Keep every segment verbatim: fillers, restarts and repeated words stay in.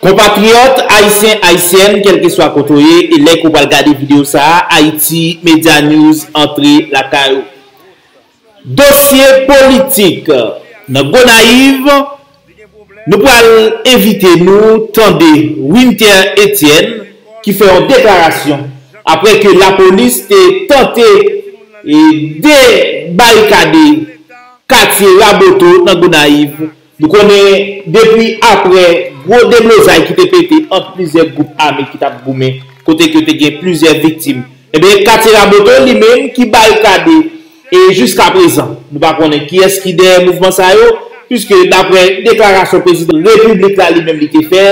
Konpatriyòt ayisyen, ayisyèn, kèlkeswa kote w ye, e lè ke w pral gade videyo sa a, Haiti Media News antre lakay ou. Dosye politik nan Gonayiv, nou pral envite nou tande Winter Etienne ki fè yon deklarasyon apre ke lapolis te tante e debarikade katye Raboto nan Gonayiv. Nou konnen depi apre gwo deblozay ki te pete ant plizyè gwoup ame ki t ap goumen, kote ke te gen plizyè viktim. Ebyen, katye Raboto li menm ki barikade e jiska prezan, nou pa konnen kiyès ki dèyè mouvman sa yo, piske dapre deklarasyon prezidan repiblik la li menm li te fè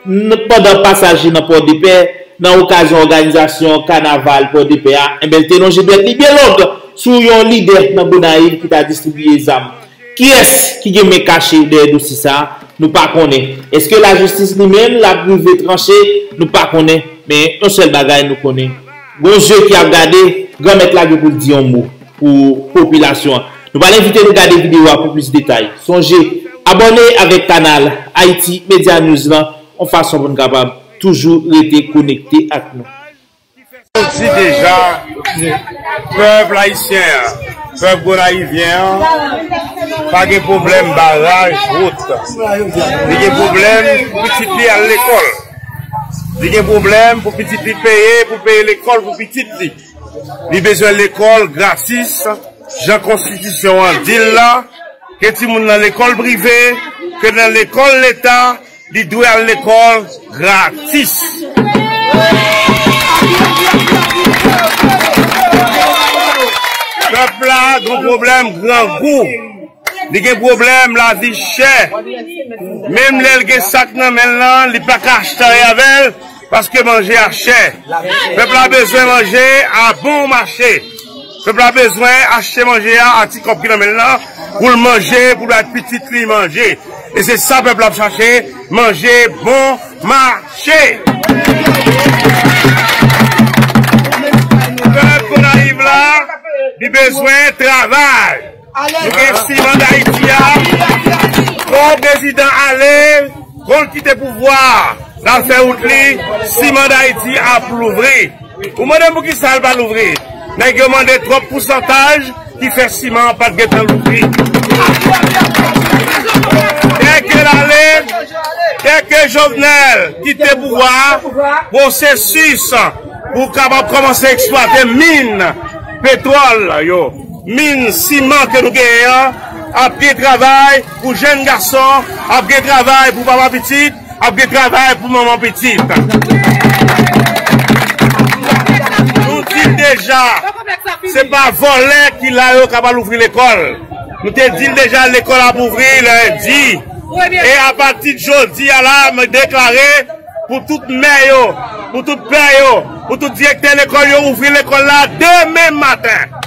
n- pandan pasaj li nan Pòdepè, nan okazyon òganizasyon kanaval Pòdepè a, enben, l te lonje dwèt li byen long sou yon lidè nan Gonayiv ki ta distribiye zam. Kiyès ki gen men kache dèyè dosye sa a? Nou pa konnen. Èske lajistis li menm l ap rive tranche? Nou pa konnen. Men yon sèl bagay nou konnen. Gon zye ki ap gade, Granmèt la gen pou l di yon mo pou popilasyon an. Nou pral envite nou gade videyo a pou plis detay. Sonje, abòne avèk kanal Haiti Media News lan, yon fason pou n kapab toujou rete konekte ak nou. Nou di deja, pèp ayisyen an, pèp gonayivyen an, pa gen pwoblèm baraj wout. Li gen pwoblèm pou pitit li al lekòl. Li gen pwoblèm pou pitit li peye, pou peye lekòl pou pitit li. Li bezwen lekòl gratis, jan konstitisyon an di l la, ke timoun nan lekòl prive, ke nan lekòl leta, li dwe al lekòl gratis. Pèp la gen pwoblèm grangou. Li gen pwoblèm lavi chè. Menm lè l gen sak nan men l lan, li pa ka achte anyen avè l, paske manje a chè. Pèp la bezwen manje a bon mache. Pèp la bezwen achte manje a, a ti kòb ki nan men l lan, pou l manje, pou l bay pitit li manje. E se sa pèp la ap chache, manje bon mache. Pèp Gonayiv la, li bezwen travay. Nou gen siman Dayiti a. Fò prezidan ale, konn kite pouvwa a, l al fè wout li, siman Dayiti ap louvri. Ou mande m poukisa l pa louvri? Nèg yo mande twòp pousantaj ki fè siman an pa t gentan louvri. Dèke l ale, dèke Jovenel kite pouvwa a, pwosesis pou kapab kòmanse eksplwate min petwòl yo, min siman ke nou genyen an, ap gen travay pou jèn gason, ap gen travay pou papa pitit, ap gen travay pou manman pitit. Nou di l deja, se pa vòlè ki la yo k ap al ouvri lekòl. Nou te di l deja, lekòl ap ouvri lendi. E apati de jodi a la, mwen deklare pou tout mè yo, pou tout pè yo, pou tout direktè lekòl yo, ouvri lekòl la demen maten.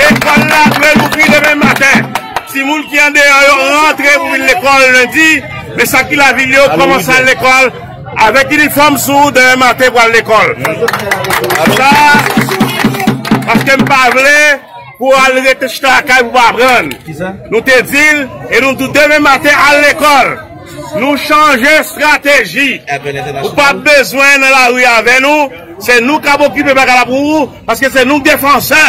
Lekòl la dwe louvri demen maten. Timoun ki andeyò yo rantre pou vin lekòl lendi, men sa ki lavil yo kòmanse al lekòl avèk inifòm sou demen maten pou al lekòl. Sa, paske m pa vle pou al rete chita lakay pou pa aprann. Nou te di l, e nou di w demen maten al lekòl. Nou chanje estrateji. Ou p ap bezwen nan lari avè nou. Se nou k ap okipe bagay la pou ou, paske se nou k defansè.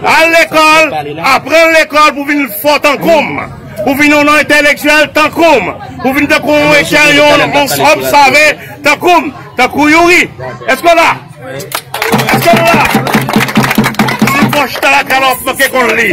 Al lekòl, aprann lekòl pou vin fò tankou m, pou vin yon entelektyèl tankou m, pou vin tankou yon etèryonn, yon sòm save tankou m, tankou Youri. Èske w la? Èske nou la? Si w chita lakay la, w ap manke konn li.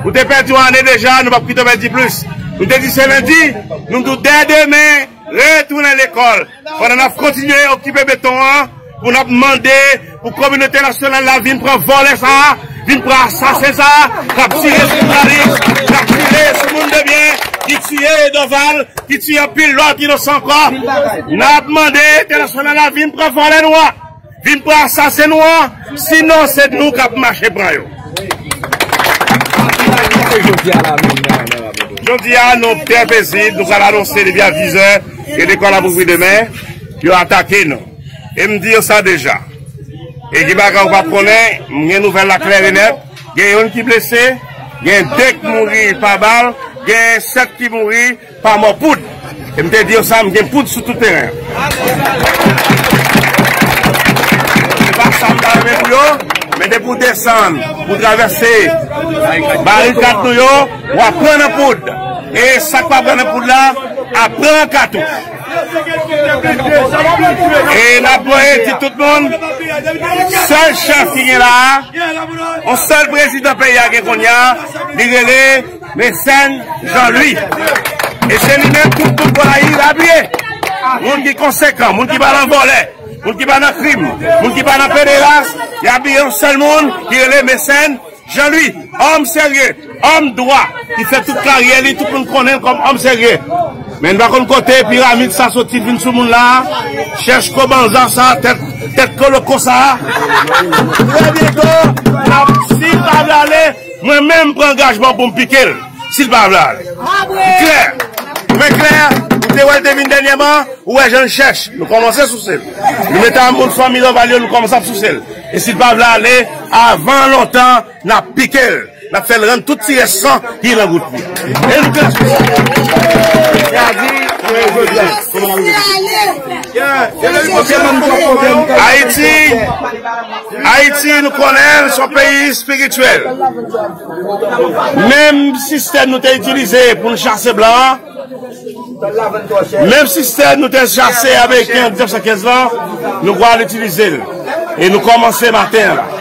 Ou te pèdi yon ane deja, nou p ap kite w pèdi plis. Nou te di se lendi, nou di w dè demen, retounen lekòl. Pandan n ap kontinye okipe beton an, pou n ap mande pou kominote entènasyonal la vin pran vòlè sa a, vin pran asasen sa a, k ap tire sou jounalis, k ap tire sou moun de byen, ki tiye Dorval, ki tiye anpil lòt inosan ankò. N ap mande entènasyonal la vin pran vòlè nou an. Vin pran asasen nou an, sinon se nou k ap mache pran yo. Jodi a, nou trè pezib, nou pral anonse depi a dis zè ke lekòl ap ouvri demen, yo atake nou. E m di yo sa deja. E gen bagay ou pa konnen, m gen nouvèl la klè e nèt, gen youn ki blese, gen de k mouri pa bal, gen sèt ki mouri pa mò poud. E m te di yo sa, m gen poud sou tout teren an. Se pa sa m ta renmen pou yo, men depi w desann, pou w travèse barikad nou yo, w ap pran nan poud. E sa k pa pran nan poud la, ap pran an katouch. E n ap voye di tout moun, sèl chèf ki gen la a, yon sèl prezidan peyi a gen kounye a, li rele Mecène Jean Louis. E se li menm tout, tout Gonayiv apiye. Moun ki konsekan, moun ki pa nan vòlè, moun ki pa nan krim, moun ki pa nan pederas, y apiye yon sèl moun ki rele Mecène Jean Louis, òm serye, òm dwa, ki fè tout karyè li, tout moun konnen l kòm òm serye. Men n pa konn kote piramid sa soti vin sou moun la, chèch kobanza sa, tèt, tèt koloko sa. Trè byento, n ap, si l pa vle ale, mwen menm m pran angajman pou m pike l, si l pa vle ale. Li klè. Men klè, ou te wè l te vin dènyèman, ou wè jan l chèch. Nou kòmanse souse l. Nou mete a moun fanmi Lòval yo, nou kòmanse ap souse l. E si l pa vle ale, avan lontan, n ap pike l. N ap fè l rann tout ti rès san ki nan gout li. E nou klè sou sa. Ayiti, Ayiti, nou konnen l se yon peyi espirityèl. Menm sistèm nou te itilize pou n chase blan an, menm sistèm nou te chase Ameriken an diznèf san kenz lan, nou pral itilize l. E nou kòmanse maten an la.